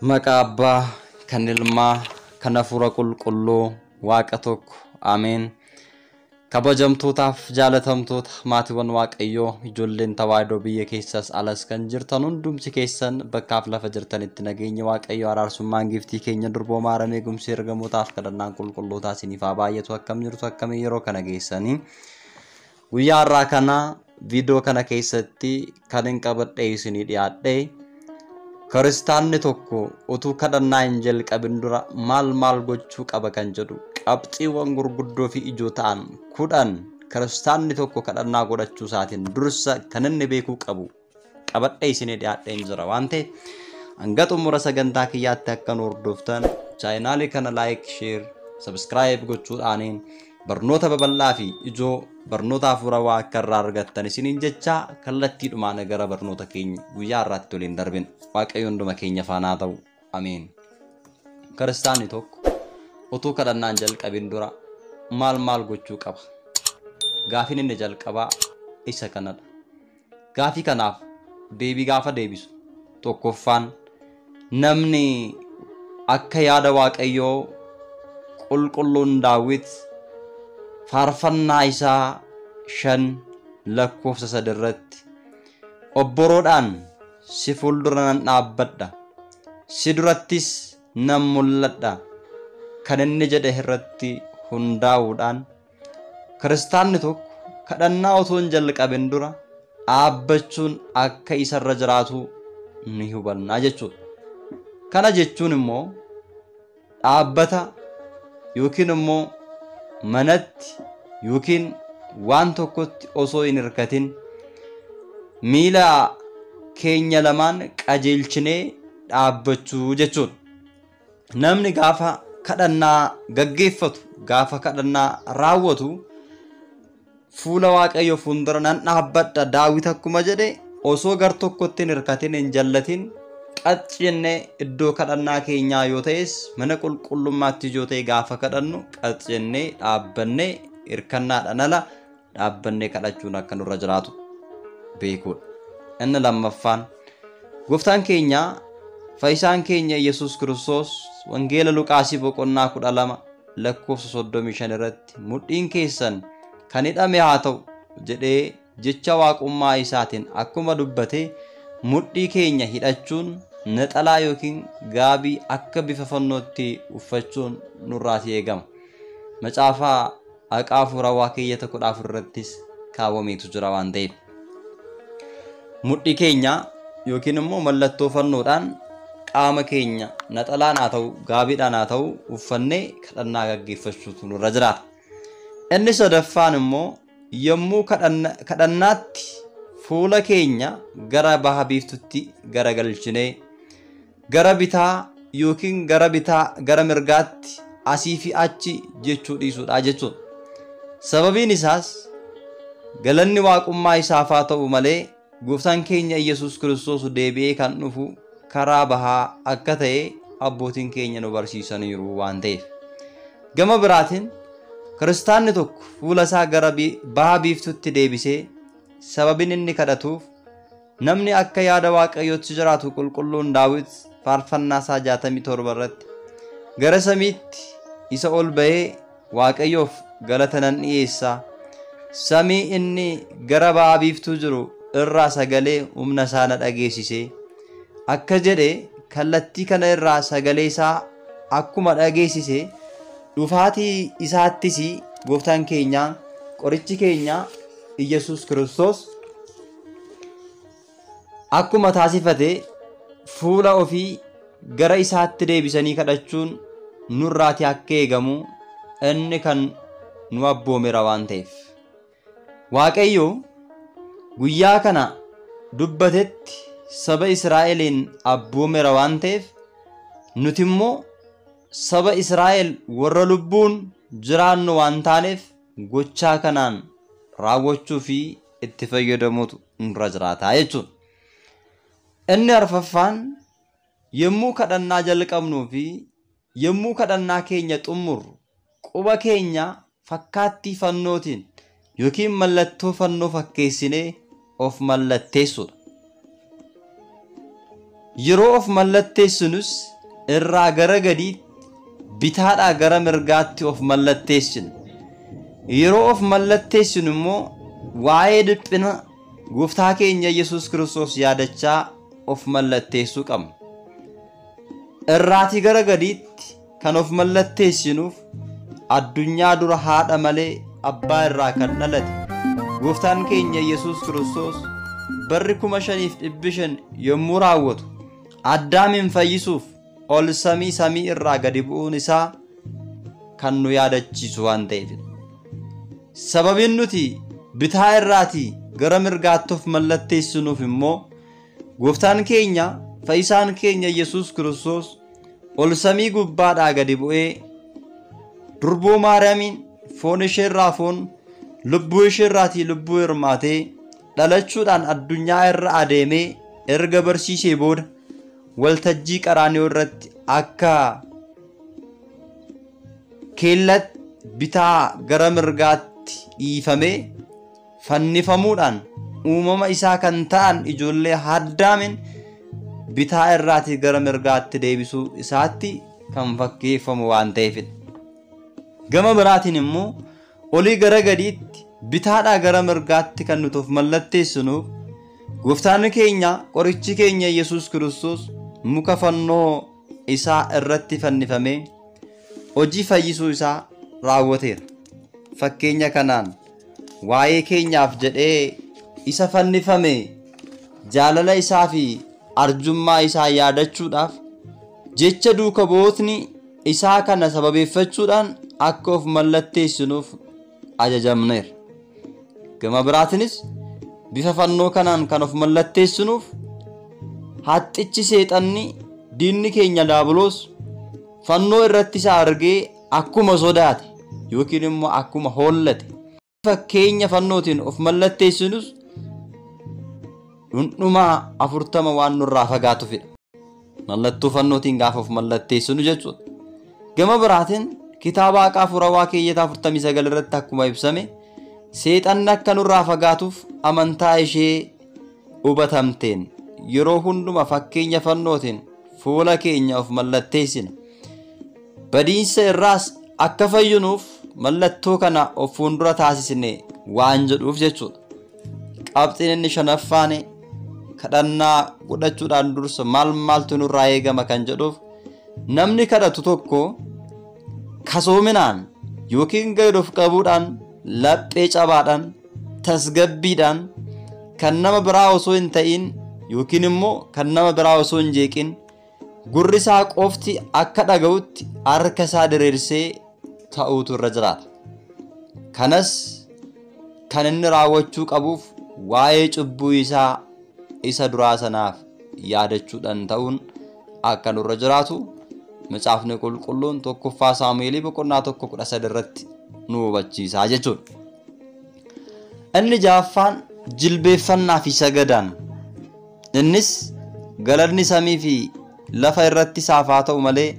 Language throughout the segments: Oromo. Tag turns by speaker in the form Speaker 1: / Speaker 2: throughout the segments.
Speaker 1: Maqaa Abbaa kan Ilmaa kan Hafuura Qulqulluu Waaqa tokko Ameen. Kabajamtootaaf jaalatamtoota maatiiwwan Waaqayyoo ijoolleen tawaahidoo biyya keessas alas kan jirtan hundumti keessan bakkaaf lafa jirtanitti nageenya Waaqayyoo araarsummaan giiftii keenya durboo maaramee gumsii ergamootaaf kadhannaan qulqullootaa isiniif haa baay'atu. Akkam jirtu, akkamii yeroo kana geessanii? Guyyaa har'aa kana viidiyoo kana keessatti kan hin qabadhe isinii dhiyaadhe kiristaanni tokko utuu kadhannaa hin jalqabin dura maal maal gochuu qaba kan jedhu qabxiiwwan gurguddoo fi ijoo ta'an 10 kiristaanni tokko kadhannaa godhachuu isaatiin dursa kan inni beekuu qabu qabadhe isinii dhiyaadheen jira waan ta'eef hanga xumura sagantaa kiyyaatti akka nu hordoftan chaayinaalii kana laayik, sheer, sabskiraayib gochuudhaaniin barnoota babal'aa fi ijoo barnoota hafuurawaa akka irraa argattan isiniin jecha kallattiidhumaan gara barnoota keenya guyyaa har'aatti waliin darbin. Waaqayyo hunduma keenya faanaa ta'u. Ameen. Kiristaanni tokko utuu kadhannaan jalqabin dura maal maal gochuu qaba? Gaafiin inni jalqabaa isa kanadha. Gaafii kanaaf deebii gaafa deebisu tokkoffaan namni akka yaada Waaqayyoo qulqulluun Daawit faarfannaa isaa 5 lakkoofsa 3 irratti obboroodhaan si fuuldura nan dhaabbadha, si durattis nan mul'adha kan inni jedhe irratti hundaa'uudhaan kiristaanni tokko kadhannaa otoo hin jalqabin dura dhaabbachuun akka isarra jiraatu ni hubannaa jechuudha. Kana jechuun immoo dhaabbata yookiin immoo manatti yookiin waan tokkotti osoo hin hirkatin miila keenya lamaan qajeelchinee dhaabbachuu jechuudha. Namni gaafa kadhannaa gaggeeffatu, gaafa kadhannaa raawwatu fuula Waaqayyoo fuuldura nan dhaabbadha Daawit akkuma jedhe osoo gar tokkotti hin hirkatin hin jallatin qaccennee iddoo kadhannaa keenyaa yoo ta'es mana qulqullummaatti yoo ta'e gaafa kadhannu qaccennee dhaabbannee hirkannaadhaan ala dhaabbannee kadhachuun akka nurra jiraatu beekuudha. Inni lammaffaan gooftaan keenya fayyisaan keenya Yesuus Kiristoos wangeela Luqaasii boqonnaa 12 lakkoofsa 35 irratti mudhiin keessan kan hidhame haa ta'u jedhee jecha waaqummaa isaatiin akkuma dubbate mudhii keenya hidhachuun naxalaa yookiin gaabii akka bifa fannootti uffachuun nurraatii eegama. Macaafaa haqaa hafuurawaa keeyyata 14 irrattis kaawwameetu jira waan ta'eef. Mudhii keenya yookiin immoo mallattoo fannoodhaan qaama keenya naxalaan haa ta'u gaabiidhaan haa ta'u uffannee kadhannaa gaggeeffachuutu nurra jiraata. Inni sadaffaan immoo yommuu kadhannaatti fuula keenya gara baha biiftutti garagalchinee gara bitaa yookiin gara bitaa gara mirgaatti asii fi achi jechuu dhiisuudha jechuudha. Sababiin isaas galanni waaqummaa isaaf haa ta'u malee gooftaan keenya Yesuus Kiristoos deebi'ee kan dhufu karaa bahaa akka ta'e abbootiin keenya nu barsiisaniiru waan ta'eef. Gama biraatiin kiristaanni tokko fuula isaa gara baha biiftutti deebisee sababiin inni kadhatuuf namni akka yaada Waaqayyootti jiraatu qulqulluun Daawit faarfannaa isaa 67 irratti gara samiitti isa ol ba'ee Waaqayyoof galata nan dhiyeessa, samii inni gara baha biiftuu jiru irraa sagalee humna isaa na dhageessise akka jedhe kallattii kana irraa sagalee isaa akkuma dhageessise dhufaatii isaattis gooftaan keenya qorichi keenya Iyyasuus Kiristoos akkuma taasifate fuula ofii gara isaatti deebisanii kadhachuun nurraatii akka eegamu inni kan nu abboomeera waan ta'eef. Waaqayyo guyyaa kana dubbatetti saba Israa'eliin abboomeera waan ta'eef nuti immoo saba Israa'el warra lubbuun jiraannu waan taaneef gochaa kanaan raawwachuu fi itti fayyadamuutu nurra jiraata jechuudha. Inni arfaffaan yommuu kadhannaa jalqabnuu fi yommuu kadhannaa keenya xumurru quba keenya fakkaattii fannootiin yookiin mallattoo fannoo fakkeessinee of mallatteessuudha. Yeroo of mallatteessinus irraa gara gadiitti, bitaadhaa gara mirgaatti of mallatteessinu. Yeroo of mallatteessinu immoo waa'ee dhiphina gooftaa keenya Yesuus Kiristoos yaadachaa of mallatteessuu qabna. Irraatii gara gadiitti kan of mallatteessinuuf addunyaa dura haadha malee abbaa irraa kan dhalate gooftaan keenya Yesuus Kiristoos barri 5500 yommuu raawwatu Addaamin fayyisuuf ol samii samii irraa gadi bu'uun isaa kan nu yaadachiisu waan ta'eefidha. Sababiin nuti bitaa irraatii gara mirgaatti of mallatteessinuuf immoo gooftaan keenya fayyisaan keenya Yesuus Kiristoos ol samii gubbaadhaa gadi bu'ee durboo Maariyaamiin foon isheerraa foon, lubbuu isheerraatii lubbuu hirmaatee dhalachuudhaan addunyaa irra adeemee erga barsiisee booda waltajjii Qaraanioo irratti akka keellatti bitaa gara mirgaatti dhiifamee fannifamuudhaan uumama isaa kan ta'an ijoollee Addaamin bitaa irraatii gara mirgaatti deebisuu isaatti kan fakkeeffamu waan ta'eefidha. Gama biraatiin immoo olii gara gadiitti bitaadhaa gara mirgaatti kan nuti of mallatteessinuuf gooftaan keenya qorichi keenya Yesuus Kiristoos muka fannoo isaa irratti fannifamee hojii fayyisuu isaa raawwateera. Fakkeenya kanaan waa'ee keenyaaf jedhee isa fannifame jaalala isaa fi arjummaa isaa yaadachuudhaaf jecha duuka bu'ootni isaa kana sababeeffachuudhaan akka of mallatteessinuuf ajajamneera. Gama biraatiinis bifa fannoo kanaan kan of mallatteessinuuf haxxichi seexanni diinni keenya Daabiloos fannoo irratti isa argee akkuma sodaate yookiin immoo akkuma hollate fakkeenya fannootiin of mallatteessinus dhundhumaa 40 waan nurraa fagaatufidha. Mallattoo fannootiin gaafa of mallatteessinu jechuudha. Gama biraatiin kitaaba Haqaa Hafuurawaa keeyyata 49 irratti akkuma ibsame seexanni akka nurraa fagaatuuf amantaa ishee hubatamteen yeroo hunduma fakkeenya fannootiin fuula keenya of mallatteessina. Badiinsa irraas akka fayyinuuf mallattoo kana of fuuldura taasisne waan jedhuuf jechuudha. Qabxiin inni shanaffaan kadhannaa godhachuudhaan dursa maal maaltu nurraa eegama kan jedhuuf namni kadhatu tokko kasoominaan yookiin gad of qabuudhaan laphee cabaadhaan tasgabbiidhaan kan nama biraa osoo hin ta'in yookiin immoo kan nama biraa osoo hin jeeqin gurri isaa qofti akka dhaga'utti harka isaa diriirsee ta'uutu irra jiraata. Kanas kan inni raawwachuu qabuuf waa'ee cubbuu isaa isa duraa sanaaf yaadachuudhaan ta'uun akka nurra jiraatu Macaafni Qulqulluun 1ffaa Saamu'eelii boqonnaa 1:13 irratti nu hubachiisaa jechuudha. Inni ja'affaan jilbeeffannaa fi sagadaan. Innis galanni samii fi lafa irratti isaaf haa ta'u malee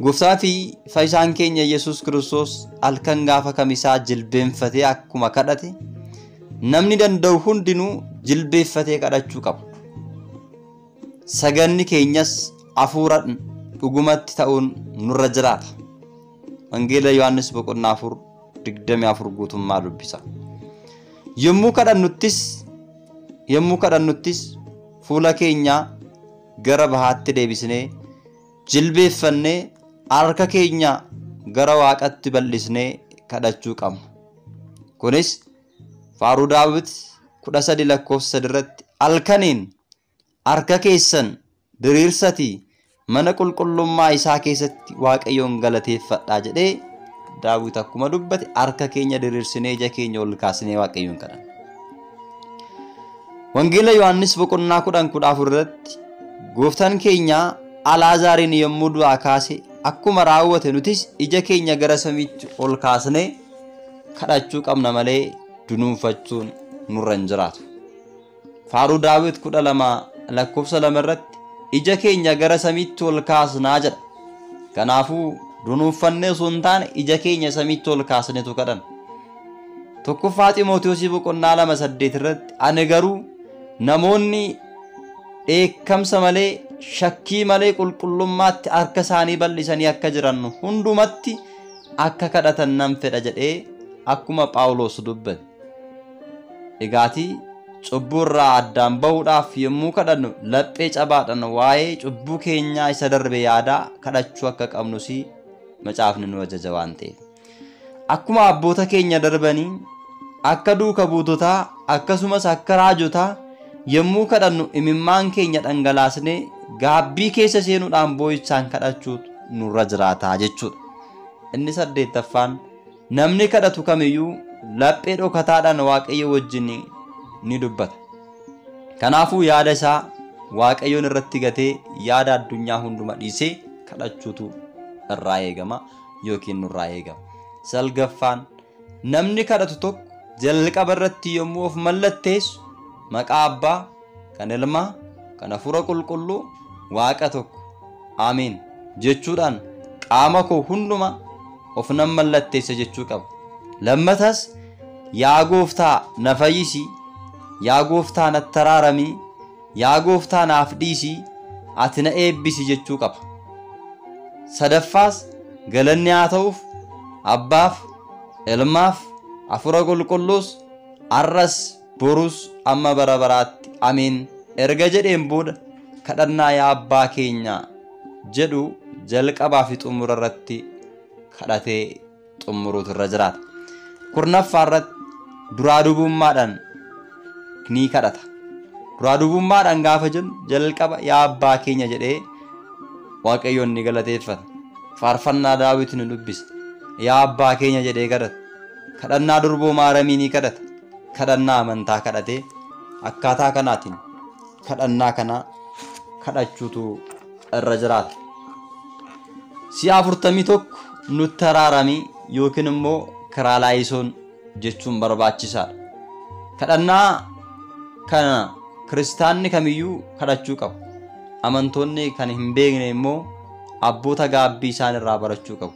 Speaker 1: gooftaa fi fayyisaan keenya Yesuus Kiristoos halkan gaafa kamisaa jilbeenfatee akkuma kadhate namni danda'u hundinuu jilbeeffatee kadhachuu qaba. Saganni keenyas hafuura dhugumatti ta'uun nurra jiraata. Wangeela Yohaannis boqonnaa 4:24 guutummaa dubbisa. Yommuu kadhannuttis fuula keenya gara bahaatti deebisnee jilbeeffannee harka keenya gara waaqatti bal'isnee kadhachuu qabna. Kunis Faaruu Daawit 13 lakkoofsa 3 irratti halkaniin harka keessan diriirsatii mana qulqullummaa isaa keessatti Waaqayyoon galateeffadhaa jedhee Daawit akkuma dubbate harka keenya diriirsinee ija keenya ol kaasnee Waaqayyoon kadhanna. Wangeela Yohaannis boqonnaa 10:14 irratti gooftaan keenya Alaazaariin yommuu du'aa kaase akkuma raawwate nutis ija keenya gara samiitti ol kaasnee kadhachuu qabna malee dunuunfachuun nurra hin jiraatu. Faaruu Daawit 12 lakkoofsa 2 irratti ija keenya gara samiitti ol kaasnaa jedha. Kanaafuu dunuunfannee osoo hin taane ija keenya samiitti ol kaasnetu kadhanna. 1ffaa Ximootiyoosii boqonnaa 2:8 irratti ani garuu namoonni dheekkamsa malee shakkii malee qulqullummaatti harka isaanii bal'isanii akka jiran hundumatti akka kadhatan nan fedha jedhee akkuma Phaawulos dubbate. Egaatii cubbuu irraa addaan bahuudhaaf yommuu kadhannu laphee cabaadhaan waa'ee cubbuu keenyaa isa darbe yaadaa kadhachuu akka qabnus macaafni nu ajaja waan ta'eef. Akkuma abboota keenya darbanii akka duuka buutotaa akkasumas akka raajotaa yommuu kadhannu imimmaan keenya dhangalaasnee gaabbii keessa seenuudhaan boo'ichaan kadhachuutu nurra jiraataa jechuudha. Inni 8ffaan namni kadhatu kamiyyuu laphee dhokataadhaan Waaqayyo wajjin ni dubbata. Kanaafuu yaada isaa Waaqayyoon irratti gatee yaada addunyaa hunduma dhiisee kadhachuutu irraa eegama yookiin nurraa eegama. 9ffaan namni kadhatu tokko jalqaba irratti yommuu of mallatteessu maqaa Abbaa, kan Ilmaa, kan Hafuura Qulqulluu, Waaqa tokko, Ameen jechuudhaan qaama koo hunduma of nan mallatteessa jechuu qaba. Lammatas yaa gooftaa na fayyisi, yaa gooftaa natti araaramii, yaa gooftaa naaf dhiisi, ati na eebbisi jechuu qaba. 3ffaas galanni haa ta'uuf Abbaaf, Ilmaaf, Hafuura Qulqulluus arras borus amma bara baraatti Ameen erga jedheen booda kadhannaa yaa Abbaa keenya jedhu jalqabaa fi xumura irratti kadhatee xumuruutu irra jiraata. 10ffaa irratti duraa duubummaadhaan ni kadhata. Duraa duubummaadhaan gaafa jennu jalqaba yaa Abbaa keenya jedhee Waaqayyoon ni galateeffata. Faarfannaa Daawit ni dubbisa. Yaa Abbaa keenya jedhee kadhata. Kadhannaa durboo Maaramii ni kadhata. Kadhannaa amantaa kadhatee akkaataa kanaatiin kadhannaa kana kadhachuutu irra jiraata. Si'a 41 nutti araaramii yookiin immoo kiraalaayisoon jechuun barbaachisaadha. Kadhannaa kana kiristaanni kamiyyuu kadhachuu qaba. Amantoonni kan hin beekne immoo abboota gaabbii isaan irraa barachuu qabu.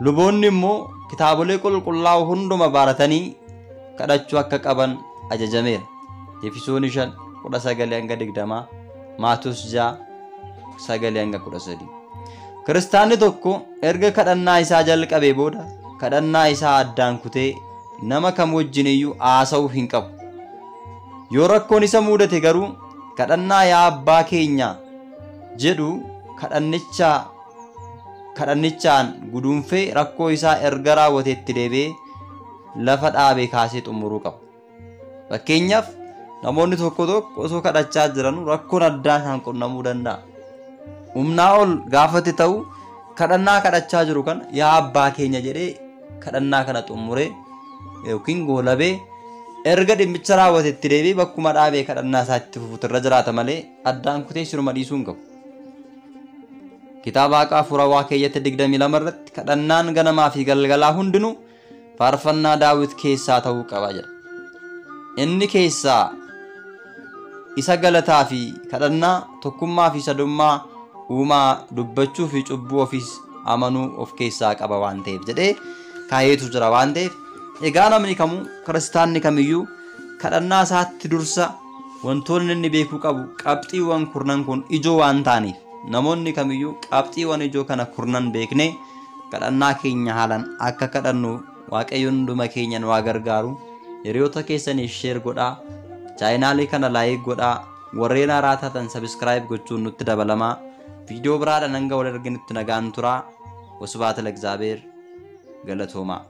Speaker 1: Luboonni immoo kitaabolee qulqullaa'oo hunduma baratanii kadhachuu akka qaban ajajameera. Efesoon 5:19-20, Maatewos 6:9-13. Kiristaanni tokko erga kadhannaa isaa jalqabee booda kadhannaa isaa addaan kutee nama kam wajjin iyyuu haasa'uu hin qabu. Yoo rakkoon isa mudate garuu kadhannaa yaa Abbaa keenya jedhu kadhannichaan guduunfee rakkoo isaa erga raawwateetti deebi'ee lafa dhaabee kaasee xumuruu qaba. Fakkeenyaaf namoonni tokko tokko osoo kadhachaa jiran rakkoon addaa isaan qunnamuu danda'a. Humnaa ol gaafate ta'u kadhannaa kadhachaa jiru kana yaa Abbaa keenya jedhee kadhannaa kana xumuree yookiin goolabee erga dhimmicha raawwatetti deebi'ee bakkuma dhaabee kadhannaa isaa itti fufuutu irra jiraata malee addaan kutee siruma dhiisuu hin qabu. Kitaaba Haqaa Hafuurawaa keeyyata 22 irratti kadhannaan ganamaa fi galgalaa hundinuu faarfannaa Daawit keessaa ta'uu qaba jedha. Inni keessaa isa galataa fi kadhannaa tokkummaa fi sadummaa uumaa dubbachuu fi cubbuu ofiis amanuu of keessaa qaba waan ta'eef jedhee kaayeetu jira waan ta'eef egaa namni kamuu kiristaanni kamiyyuu kadhannaa isaatti dursa wantoonni inni beekuu qabu qabxiiwwan kurnan kun ijoo waan ta'aniif namoonni kamiyyuu qabxiiwwan ijoo kana kurnan beeknee kadhannaa keenya haalaan akka kadhannu Waaqayyoon hunduma keenya nu haa gargaaru. Hiriyoota keessaniif sheer godhaa, chaayinaalii kana laayik godhaa, warreen haaraa taatan sabiskiraayib gochuun nutti dabalamaa. Viidiyoo biraadhaan hanga wal arginutti nagaan turaa. Wasbaata Lagzaabeer galatoomaa.